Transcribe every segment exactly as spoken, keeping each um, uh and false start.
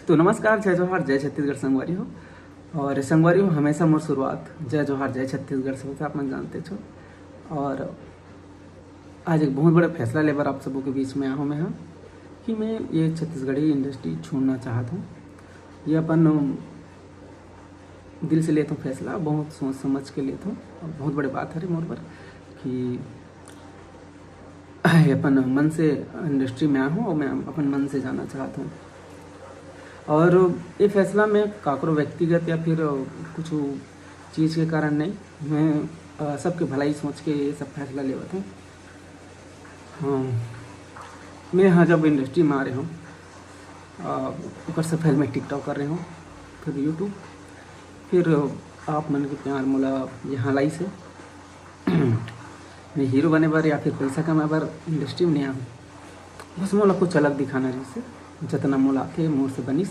तो नमस्कार, जय जोहार, जय छत्तीसगढ़ संगवारी हो। और संगवारी हो, हमेशा मोर शुरुआत जय जोहार, जय छत्तीसगढ़ से होथे, आप मन जानते हो। और आज एक बहुत बड़ा फैसला लेबर आप सबों के बीच में आया हूँ मैं, हाँ, कि मैं ये छत्तीसगढ़ी इंडस्ट्री छोड़ना चाहता हूँ। ये अपन दिल से लेता हूँ फैसला, बहुत सोच समझ के लेता हूँ। और बहुत बड़ी बात है रे मोर पर कि अपन मन से इंडस्ट्री में आया हूँ और मैं अपन मन से जाना चाहता हूँ। और ये फैसला मैं काकरो व्यक्तिगत या फिर कुछ चीज़ के कारण नहीं, मैं सबके भलाई सोच के ये सब फैसला लेवत हूँ। हाँ, मैं हाँ जब इंडस्ट्री में आ रहे हूँ, ओकर से पहले मैं टिकटॉक कर रहे हूँ, फिर यूट्यूब, फिर आप मन के प्यार मोला यहाँ लाइस हे। मैं हीरो बने बर या फिर पैसा कमाए बर इंडस्ट्री में नहीं आया हूँ। बस मोला कुछ अलग दिखाना रहिस हे, जतना मोला आथे मोर से बनिस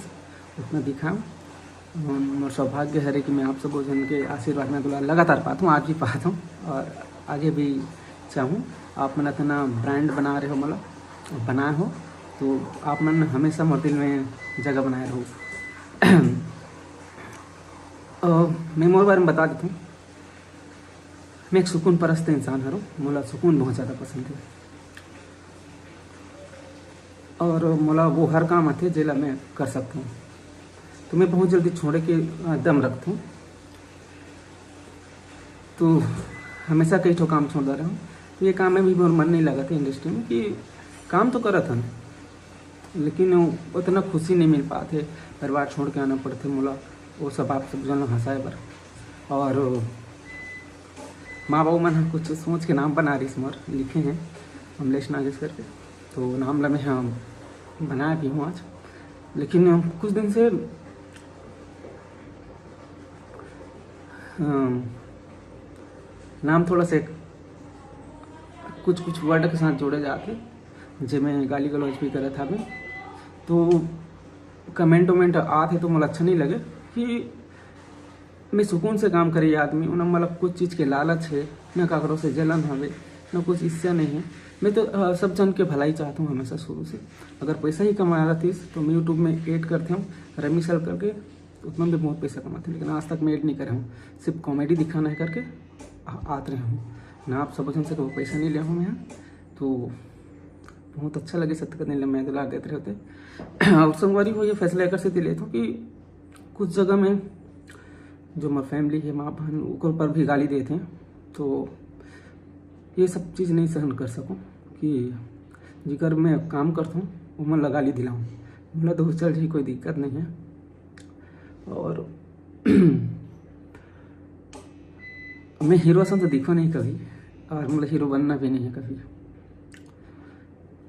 उतना दिखाऊँ। मोर सौभाग्य हरे कि मैं आप सबो झन के आशीर्वाद में दुलार लगातार पात हूँ, आज भी पात हूँ और आगे भी चाहूँ। आप मन अतना ब्रांड बना रहे हो, मोला बनाए हो, तो आप मन हमेशा मोर दिल में जगह बनाए रहो। मैं मोर बारे में बता देता हूँ, मैं एक सुकून परस्त इंसान हरो, मोला सुकून बहुत ज़्यादा पसंद है और मोला वो हर काम आथे जेला मैं कर सकता हूँ। तो मैं बहुत जल्दी छोड़े के दम रखता हूँ। तो हमेशा कई ठो काम छोड़ रहे हूँ। तो ये काम में भी मोर मन नहीं लगा था इंडस्ट्री में कि काम तो करत हन, लेकिन उतना खुशी नहीं मिल पाथे। परिवार छोड़ के आना पड़थे मोला, वो सब आप सब जन हंसाए बर। और माँ बाबू मन ह कुछ सोच के नाम बना रही मोर, लिखे हैं अमलेश नागेश करके, तो नाम ला मैं ह बनाए भी हूँ आज। लेकिन कुछ दिन से नाम थोड़ा से कुछ कुछ वर्ड के साथ जोड़े जाते, जेमे गाली गलौज भी करत हवे, तो कमेंट वमेंट आते तो मोला अच्छा नहीं लगे कि मैं सुकून से काम करे आदमी, उन्हें मतलब कुछ चीज़ के लालच है, न काकरो से जलन हवे, न कुछ ईर्ष्या नहीं है। मैं तो सब जन के भलाई चाहता हूँ हमेशा शुरू से। अगर पैसा ही कमाना रहिस तो मैं यूट्यूब में एड करते हूँ रमी सर करके, उतना भी बहुत पैसा कमाते हैं, लेकिन आज तक मैं एड नहीं करे हूँ, सिर्फ कॉमेडी दिखाना है करके आत रहे हूँ ना। आप सब जन से कभी पैसा नहीं लिया हूँ मैं, तो बहुत अच्छा लगे सत्य का दिन मैं दुलार देते रहते। और संगवारी हो, ये फैसला एकर से लेता हूँ कि कुछ जगह में जो मोर फैमिली है, माँ बहन, ओकर पर भी गाली देते हैं, तो ये सब चीज़ नहीं सहन कर सकूँ कि जिकर मैं काम करता हूँ वो मन ला गाली दिलाऊँ। मोला तो चल जी, कोई दिक्कत नहीं है। और मैं हीरो असन तो दिखो नहीं कभी, और मोला हीरो बनना भी नहीं है कभी।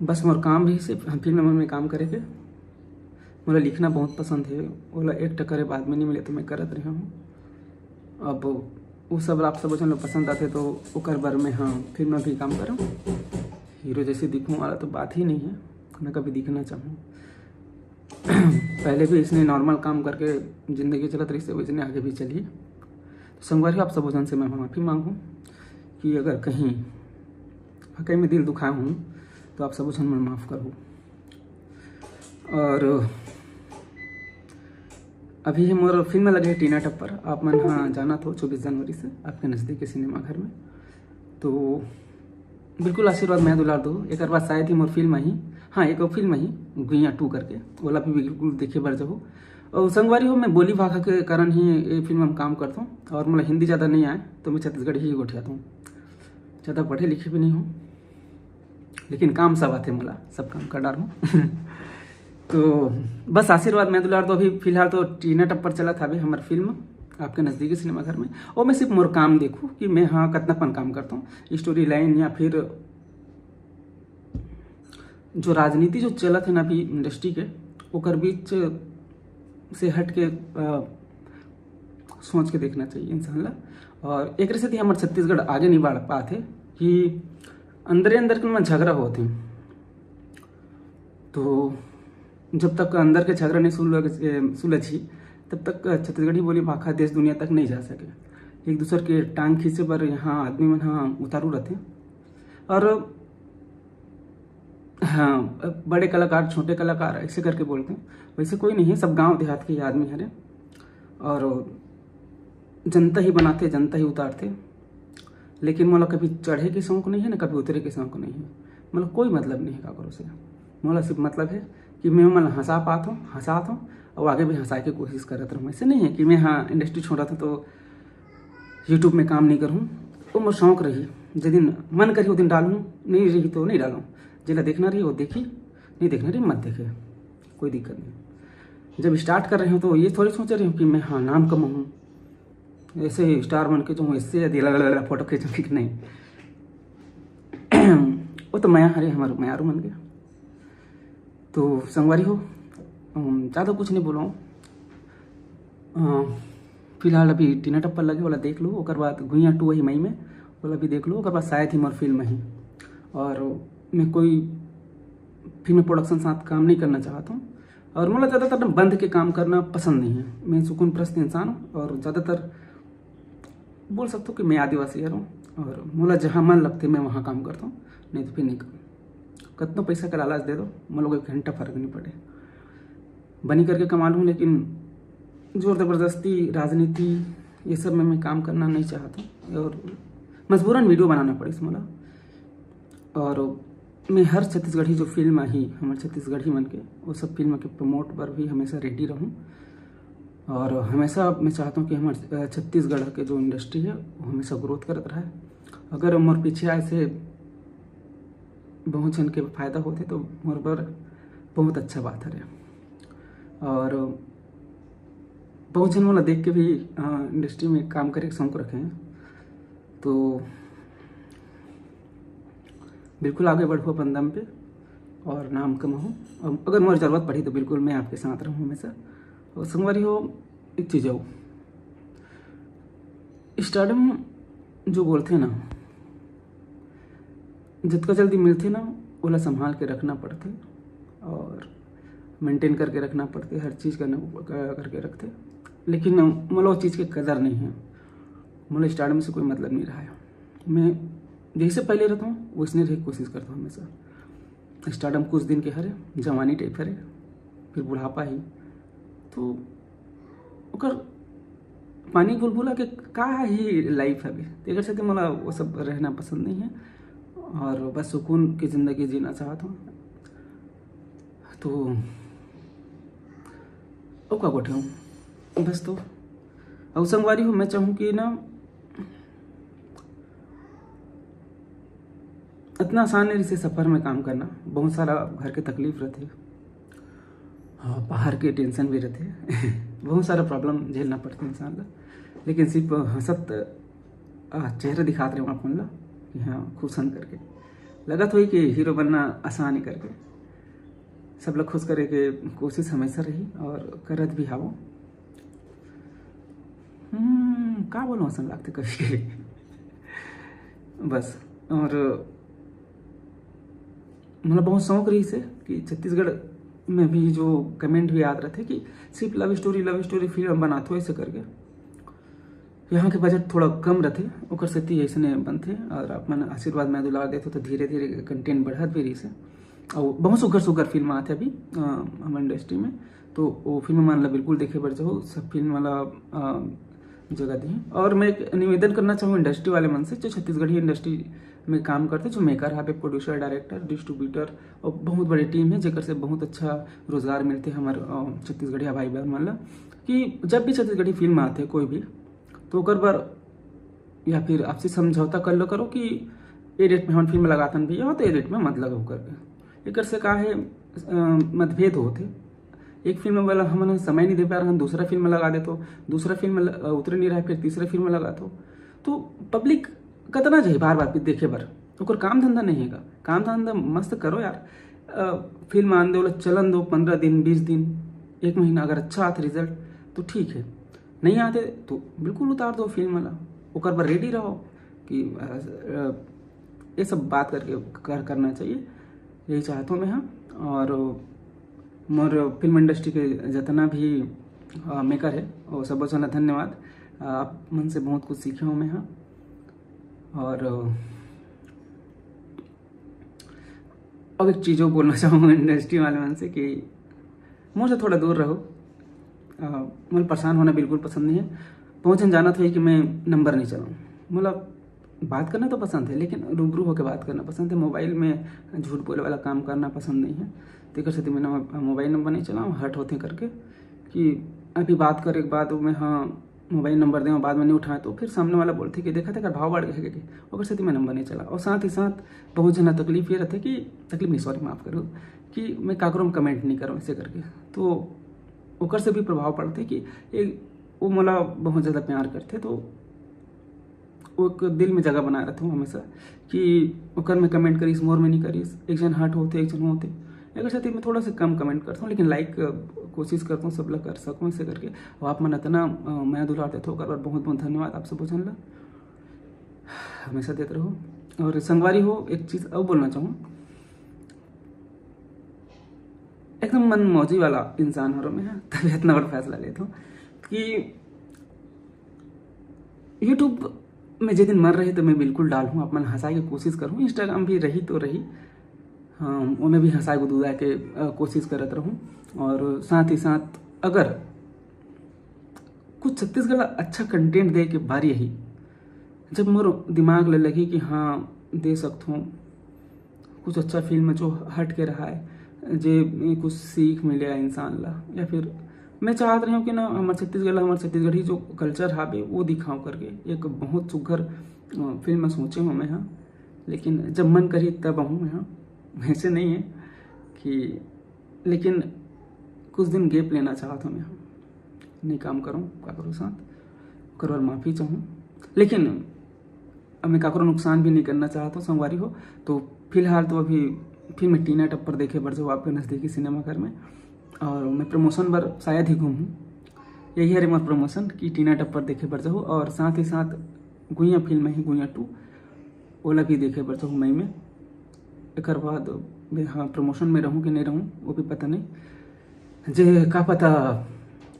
बस मोर काम भी सिर्फ हम फिल्म में काम करे के। मोला लिखना बहुत पसंद है, ओला एक्ट करे बाद में नहीं मिले तो मैं करत रहे हूँ। अब वो सब आप सब जन लोग पसंद आते तो ओकर बर में हाँ फिल्म में भी काम करूँ। हीरो जैसे दिखूँ वाला तो बात ही नहीं है, ना कभी दिखना चाहूँ। पहले भी इसने नॉर्मल काम करके जिंदगी चलत रही, वैसने आगे भी चली। तो संगवारी, आप सब जन से मैं माफ़ी मांगू कि अगर कहीं वाकई में दिल दुखाया हूँ तो आप सब जन मन माफ़ करो। और अभी ये मोर फिल्म लगे है टीना टप्पर, आप मन हाँ जाना तो चौबीस जनवरी से आपके नज़दीक के सिनेमा घर में। तो बिल्कुल आशीर्वाद मैं दुलार दो। एक बाद शायद ही मोर फिल्म आई, हाँ, एक फिल्म आई गुइया टू करके, ओला भी बिल्कुल देखे बर जाओ। और संगवारी हो, मैं बोली भाखा के कारण ही ये फिल्म में काम करता हूँ और मतलब हिंदी ज़्यादा नहीं आए तो मैं छत्तीसगढ़ी ही गोठियाता हूँ। ज़्यादा पढ़े लिखे भी नहीं हूँ, लेकिन काम सब आते मोला, सब काम कर डारूँ। तो बस आशीर्वाद मैं दुलार दो। अभी फिलहाल तो टीना टप्पर चलत हवे हमर फिल्म आपके नज़दीकी सिनेमा घर में, ओमे सिर्फ मोर काम देखू कि मैं हाँ कतना पन काम करता हूँ, स्टोरी लाइन या फिर जो राजनीति जो चलत है ना अभी इंडस्ट्री के, ओकर बीच से हट के आ, सोच के देखना चाहिए इंसान ला। और एक से हमर छत्तीसगढ़ आगे नहीं बढ़ पाते कि अंदरे अंदर के में झगड़ा होते हैं। तो जब तक अंदर के झगड़ा नहीं सुलझ सुलझी तब तक छत्तीसगढ़ी बोली भाखा देश दुनिया तक नहीं जा सके। एक दूसर के टांग खींचे पर यहाँ आदमी मन हाँ उतारू रहते हैं। और हाँ, बड़े कलाकार, छोटे कलाकार, ऐसे करके बोलते हैं। वैसे कोई नहीं है, सब गांव देहात के ही आदमी हरे। और जनता ही बनाथे, जनता ही उतारथे। लेकिन मोला कभी चढ़े के शौक नहीं है, ना कभी उतरे के शौक नहीं है। मोला कोई मतलब नहीं है काकरो से। मोला सिर्फ मतलब है कि मैं मन हंसा पात हूँ, हंसात हूँ, और आगे भी हंसाए के कोशिश करत रहूँ। ऐसे नहीं है कि मैं, हाँ, इंडस्ट्री छोड़ा था तो YouTube में काम नहीं करूँ। वो मोर शौक रही, जे दिन मन करही, वो दिन डालूँ, नहीं रही तो नहीं डालूँ। जेला देखना रही, वो देखी, नहीं देखना रही, मत देखे, कोई दिक्कत नहीं। जब स्टार्ट कर रहे हो तो ये थोड़ी सोच रहे हो कि मैं, हाँ, नाम कमाऊँ, ऐसे ही स्टार बन के जाऊँ, इससे यदि अलग अलग फोटो खींचूँ कि नहीं। वो तो मया हरे, हमारे मयारू मन के। तो संगवारी हो, अम, ज़्यादा कुछ नहीं बोलूँ। अ, फिलहाल अभी टीना टप्पर लगे, ओला देख लो, ओकर बाद गुइया टू वही मई में, ओला भी देख लो, ओकर बाद शायद ही मोर फिल्म ही। और मैं कोई फिल्म प्रोडक्शन साथ काम नहीं करना चाहता हूँ। और मोला ज़्यादातर ना बंध के काम करना पसंद नहीं है। मैं सुकून परस्त इंसान हूँ और ज़्यादातर बोल सकता हूँ कि मैं आदिवासी हूँ और मोला जहाँ मन लगते मैं वहाँ काम करता हूँ, नहीं तो फिर नहीं करूँ। कतनो पैसा का लालच दे दो, मोला कोई घंटा फर्क नहीं पड़े। बनी करके कमा लूँ, लेकिन जोर ज़बरदस्ती, राजनीति, ये सब में मैं काम करना नहीं चाहता हूँ और मजबूरन वीडियो बनाना पड़े मोला। और मैं हर छत्तीसगढ़ी जो फिल्म आही, हमारे छत्तीसगढ़ी मन के, वो सब फिल्म के प्रमोट पर भी हमेशा रेडी रहूँ। और हमेशा मैं चाहता हूँ कि हमारे, अ, छत्तीसगढ़ के जो इंडस्ट्री है, वो हमेशा ग्रोथ करत रहे। अगर मोर पीछे आए से बहुत झन के फायदा होते, तो मोर बर बहुत अच्छा बात हरे। और बहुत झन मोला देख के भी, अ, इंडस्ट्री में काम करे के शौक रखे हैं। तो बिल्कुल आगे बढ़ो अपन दम पे और नाम कमाओ। और अगर मोर जरूरत पड़ी तो बिल्कुल मैं आपके साथ रहूँ हमेशा। और संगवारी हो, एक चीज़ हो, स्टारडम जो बोलते हैं ना, जितना जल्दी मिलते ना, ओला संभाल के रखना पड़ते और मेंटेन करके रखना पड़ते, हर चीज़ करना, करके रखते। लेकिन मोला वो चीज़ के कदर नहीं है। मोला स्टारडम से कोई मतलब नहीं रहा है। मैं जैसे पहले रहता हूँ, वैसने रहे कोशिश करता हूँ हमेशा। स्टारडम कुछ दिन के हरे, जवानी टाइप हरे, फिर बुढ़ापा ही। तो ओकर पानी बुलबुला के का ही लाइफ हवे, तेकर सेती मोला वो सब रहना पसंद नहीं है। और बस सुकून की ज़िंदगी जीना चाहता हूँ। तो ओ का गोठे हूँ बस। तो अउ संगवारी हो, मैं चाहूँ कि ना, इतना आसान नहीं रहिसे सफर में काम करना। बहुत सारा घर के तकलीफ रहते, हाँ, बाहर के टेंशन भी रहते। बहुत सारा प्रॉब्लम झेलना पड़ता इंसान ला, लेकिन सिर्फ हंसत, आ, चेहरा दिखात रहे अपन ला कि हाँ, खुश हन करके। लगत होई कि हीरो बनना आसान है करके। सब लोग खुश करे के कोशिश हमेशा रही और करत भी हावो। हम्म, का बोलूँ, असन लागते कभी कभी। बस। और मतलब बहुत शौक रहिसे कि छत्तीसगढ़ में भी जो कमेंट भी आत रहते कि सिर्फ लव स्टोरी, लव स्टोरी फिल्म बनाते हो ऐसे करके। यहाँ के बजट थोड़ा कम रहते, ओकर सेती ऐसने बनते। और आप मन आशीर्वाद में दुलार देते तो धीरे धीरे कंटेंट बढ़त भी रहिसे। और बहुत सुघर सुघर फिल्म आते अभी, अ, हमारे इंडस्ट्री में, तो वो फिल्म मन ला बिल्कुल देखे बर जाओ, सब फिल्म वाला, अ, जगह दी। और मैं एक निवेदन करना चाहूँ इंडस्ट्री वाले मन से, जो छत्तीसगढ़ी इंडस्ट्री में काम करते, जो मेकर है, प्रोड्यूसर, डायरेक्टर, डिस्ट्रीब्यूटर, और बहुत बड़े टीम है, जेकर से बहुत अच्छा रोजगार मिलते हमारे, अ, छत्तीसगढ़िया भाई बहन मन ला, कि जब भी छत्तीसगढ़ी फिल्म आते कोई भी, तो ओकर बर या फिर आपसी समझौता कर लो करो कि ए डेट में हम फिल्म लगातन भैया, तो ए डेट में मत लगाओ करके। एकर से का है, अ, मतभेद होते। एक फिल्म वाला हमन समय नहीं दे पा रहा, दूसरा फिल्म लगा देतो, दूसरा फिल्म ल-, अ, उतरे नहीं रहा, फिर तीसरा फिल्म लगा दो। तो पब्लिक कतना जाही बार बार देखे बर? ओकर काम धंधा नहीं है का? काम धंधा मस्त करो यार। अ, फिल्म आन दो, चलन दो, पंद्रह दिन, बीस दिन, एक महीना, अगर अच्छा आत रिजल्ट तो ठीक है, नहीं आते तो बिल्कुल उतार दो फिल्म वाला। ओकर बर रेडी रहो कि, अ, अ, ये सब बात करके कर, करना चाहिए, यही चाहता हूँ मैं। हाँ, और मोर फिल्म इंडस्ट्री के जितना भी, अ, मेकर है, वो सब बहुत धन्यवाद। आप मन से बहुत कुछ सीखे हूँ मैं। हाँ, और, अ, अब एक चीज़ और बोलना चाहूँगा इंडस्ट्री वाले मन से कि मोर से थोड़ा दूर रहो। अ, मोला परेशान होना बिल्कुल पसंद नहीं है। बहुत झन जानत होही कि मैं नंबर नहीं चलाऊँ। मोला बात करना तो पसंद है, लेकिन रूबरू होकर बात करना पसंद है। मोबाइल में झूठ बोले वाला काम करना पसंद नहीं है। तेकर सेती मैं नंबर, मोबाइल नंबर नहीं चलाऊँ, हर्ट होथे करके कि अभी बात करे के बाद मैं, हाँ, मोबाइल नंबर देवं, बाद में नहीं उठाए तो फिर सामने वाला बोलथे कि देखा तेकर भाव बढ़ गए, ओकर सेती मैं नंबर नहीं चला। और साथ ही साथ बहुत झन ला तकलीफ ये रहथे कि, तकलीफ नहीं, सॉरी, माफ़ करो, कि मैं काकरो में कमेंट नहीं करूँ ऐसे करके। तो ओकर से भी प्रभाव पड़थे कि एक, वो मोला बहुत ज़्यादा प्यार करथे, तो वो एक दिल में जगह बनाए रहथों हमेशा कि ओकर में कमेंट करिस, मोर में नहीं करिस। एक झन हर्ट होथे, एक झन होथे, एकर सेती मैं थोड़ा सा कम कमेंट करथों, लेकिन लाइक कोशिश करथों सब ला कर सकूँ ऐसे करके। और आप मन इतना, अ, मया दुलार देथो, ओकर बर बहुत बहुत धन्यवाद आप सबो झन ला, हमेशा देत रहो। और संगवारी हो, एक चीज़ और बोलना चाहूँ, एकदम मन मौजी वाला इंसान हरो मैं, तभी इतना बड़ा फैसला लेथों कि YouTube में जे दिन मन रही तो मैं बिल्कुल डालहूँ, आप मन हंसाए के कोशिश करहूँ। Instagram भी रही तो रही, हाँ, ओमे भी हंसाए गुदगुदाए के, अ, कोशिश करत रहूँ। और साथ ही साथ अगर कुछ छत्तीसगढ़ ला अच्छा कंटेंट दे के बारी आही, जब मोर दिमाग ले लगी कि हाँ, दे सकथों कुछ अच्छा फिल्म जो हट के रहा है, जे कुछ सीख मिले इंसान ला, या फिर मैं चाहत रही हूँ कि ना हमर छत्तीसगढ़ ला, हमर छत्तीसगढ़ी जो कल्चर हावे वो दिखाओ करके। एक बहुत सुघर, अ, फिल्म सोचे हूँ मैं, हाँ, लेकिन जब मन करी तब आहूँ मैं, हाँ। वैसे नहीं है कि, लेकिन कुछ दिन गैप लेना चाहत हूँ मैं, हाँ, नहीं काम करूँ काकरो साथ, ओकर बर माफ़ी चाहूँ। लेकिन अब मैं काकरो नुकसान भी नहीं करना चाहत हूँ संगवारी हो, तो फिलहाल तो अभी फिल्म टीना टप्पर देखे बर जाहू आपके नज़दीकी सिनेमाघर में। और मैं प्रमोशन बर शायद ही घूमूँ, यही हरे मोर प्रमोशन कि टीना टप्पर देखे बर जाहू। और साथ ही साथ गुइया फिल्म है गुइया टू, ओला भी देखे बर जाहू मई में। एकर बाद मैं, हाँ, प्रमोशन में रहूँ कि नहीं रहूँ वो भी पता नहीं। जे का पता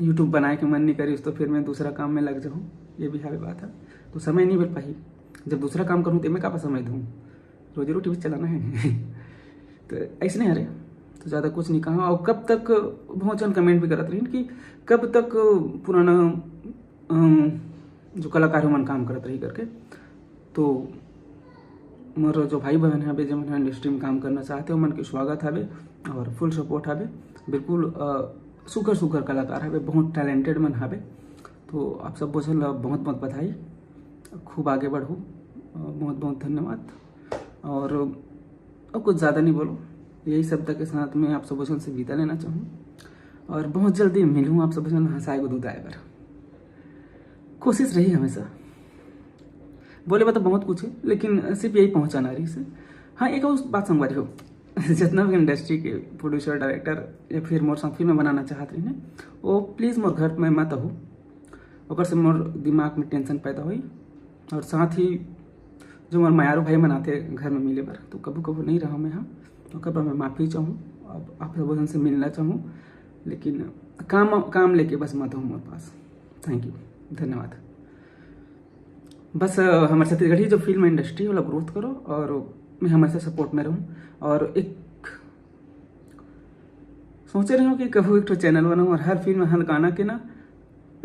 YouTube बनाए के मन नहीं करिस तो फिर मैं दूसरा काम में लग जाहूँ, ये भी हावे बात है। तो समय नहीं मिल पाही, जब दूसरा काम करूँ तो मैं का समय दूँ, रोजी रोटी भी चलाना है। तो ऐसने हरे, तो ज़्यादा कुछ नहीं कहा। और कब तक, बहुत जन कमेंट भी करत रहिन कि कब तक पुराना, अम, जो कलाकार मन काम करत रही करके। तो मोर जो भाई बहन हवे, जेमन इंडस्ट्री में काम करना चाहते, ओमन के स्वागत हवे और फुल सपोर्ट हवे। बिल्कुल, अ, सुघर सुघर कलाकार हवे, बहुत टैलेंटेड मन हवे। तो आप सब झन ला बहुत बहुत बधाई, खूब आगे बढ़ो, अ, बहुत बहुत धन्यवाद। और अब कुछ ज़्यादा नहीं बोलो, यही शब्द के साथ मैं आप सब झन से विदा लेना चाहूँ और बहुत जल्दी मिलूँ आप सब झन हंसाए गुदगुदाए बर। कोशिश रही हमेशा, बोले बर तो बहुत कुछ है, लेकिन सिर्फ यही पहुँचाना रहिस। हाँ, एक और बात संगवारी हो, जितना भी इंडस्ट्री के प्रोड्यूसर, डायरेक्टर या फिर मोर साथ फिल्म बनाना चाहत रही, वो प्लीज़ मोर घर में मत आहू, ओकर से मोर दिमाग में टेंशन पैदा होई। और साथ ही जो मोर मयारू भाई मन आथे घर में मिले बर, तो कभू कभू नहीं रहा मैं, हाँ, ओकर बर मैं माफ़ी चाहूँ। अब आप सब झन से मिलना चाहूँ, लेकिन काम, काम लेके बस मत आहू मोर पास। थैंक यू, धन्यवाद। बस, अ, हमर छत्तीसगढ़ी जो फिल्म इंडस्ट्री वाला ग्रोथ करो और मैं हमेशा सपोर्ट में रहूँ। और एक सोचे रहे हूँ कि कभू एक ठो चैनल बनाऊँ और हर फिल्म, हर गाना के ना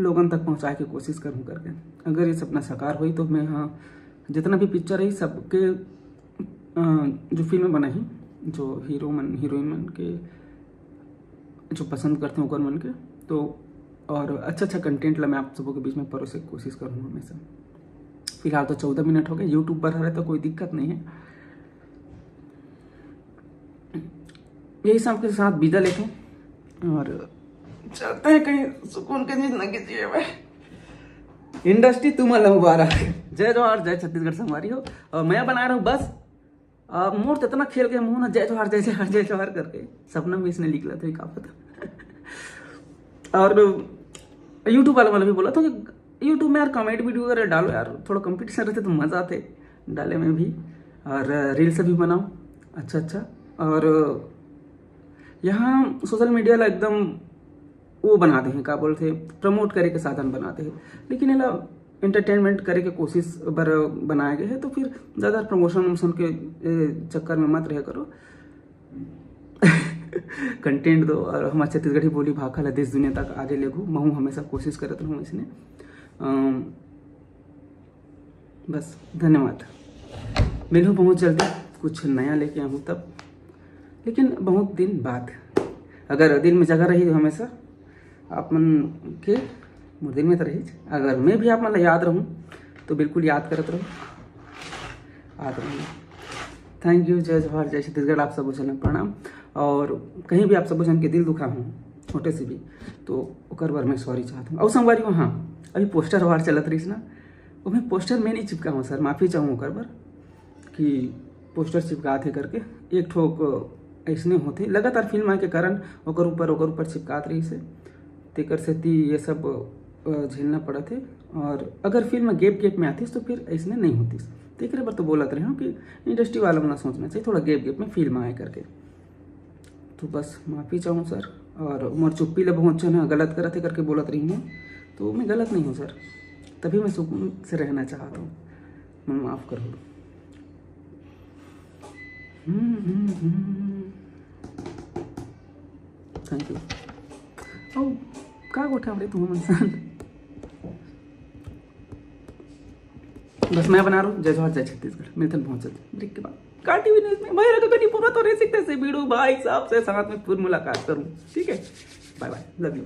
लोगन तक पहुँचाए के कोशिश करूँ करके। अगर ये सपना साकार होई तो मैं, हाँ, जितना भी पिक्चर है सबके, अ, जो फिल्म बनाही, जो हीरो मन, हीरोइन मन के जो पसंद करते हैं ओकर मन के, तो और अच्छा अच्छा कंटेंट ला मैं आप सबों के बीच में परोसे के कोशिश करूँ हमेशा। फिलहाल तो चौदह मिनट हो गए, YouTube पर हरे तो कोई दिक्कत नहीं है। यही सब के साथ विदा लेते हैं और चलते हैं कहीं सुकून के जिंदगी जिए में। इंडस्ट्री तुम मुबारक। जय जोहार, जय छत्तीसगढ़ संगवारी हो। और मैं बना रहा हूँ बस, अ, मोर तो इतना खेल गया मुंह ना, जय जोहार, जय जोहार, जय जोहार करके। सपना में इसने लिख लिया था, ये का पता। और YouTube वाला वाला भी बोला था कि YouTube में यार कॉमेडी वीडियो वगैरह डालो यार, थोड़ा कंपटीशन रहते तो मज़ा आते डाले में भी। और रील्स भी बनाओ अच्छा अच्छा। और यहाँ सोशल मीडिया ला एकदम वो बना दे हैं, का बोलते हैं, प्रमोट करे के साधन बना दे हैं, लेकिन एला एंटरटेनमेंट करे के कोशिश बर बनाए गए हैं। तो फिर ज़्यादा प्रमोशन वमोशन के, ए, चक्कर में मत रह करो। कंटेंट दो और हमर छत्तीसगढ़ी बोली भाखा ला देश दुनिया तक आगे लेगू। महू हमेशा कोशिश करत रहूँ इसने। अम, बस, धन्यवाद। मिलहूँ बहुत जल्दी, कुछ नया लेके आहूँ तब, लेकिन बहुत दिन बाद। अगर दिल में जगह रही तो हमेशा आप मन के मोर दिल में तो रही। अगर मैं भी आप मन ला याद रहूँ तो बिल्कुल याद करत रहूँ, याद रहूँ। Thank you. जय जोहार, जय छत्तीसगढ़, आप सब झन प्रणाम। और कहीं भी आप सब झन के दिल दुखा हूँ छोटे से भी, तो ओकर बर मैं सॉरी चाहत हूँ। और संगवारी हो, हाँ, अभी पोस्टर वार चलत रहीस ना, ओमे पोस्टर मैं नहीं चिपका हूँ सर, माफ़ी चाहूँ ओकर बर कि पोस्टर चिपकात हे करके। एक ठोक ऐसने होथे, लगातार फिल्म आए के कारण ओकर ऊपर, ओकर ऊपर चिपकात रहीस हे, तेकर सेती ये सब अ, झेलना पड़त हे। और अगर फिल्म गैप गैप में आतिस तो फिर ऐसने नहीं होतिस। तेकरे बर तो बोलत रहे हूँ कि इंडस्ट्री वाला मन ला सोचना चाहिए थोड़ा गैप गैप में फिल्म आए करके। तो बस माफ़ी चाहूँ सर, और मोर चुप्पी ले बहुत झन ह गलत करत हे करके बोलत रही हूँ, तो मैं गलत नहीं हूँ सर, तभी मैं सुकून से रहना चाहत हूँ। मन माफ़ करो। Hmm, hmm, hmm. Thank you. ओ, का गोठा बड़े तुम मन सन। बस मैं बना रहा हूँ। जय जोहार, जय छत्तीसगढ़। मिलते हैं बहुत जल्द ब्रेक के बाद कार टीवी न्यूज़ में। मैं रखा कहीं पूरा तो रह सकते से वीडियो भाई साहब से साथ में फिर मुलाकात करूँ, ठीक है? बाय बाय, लव यू।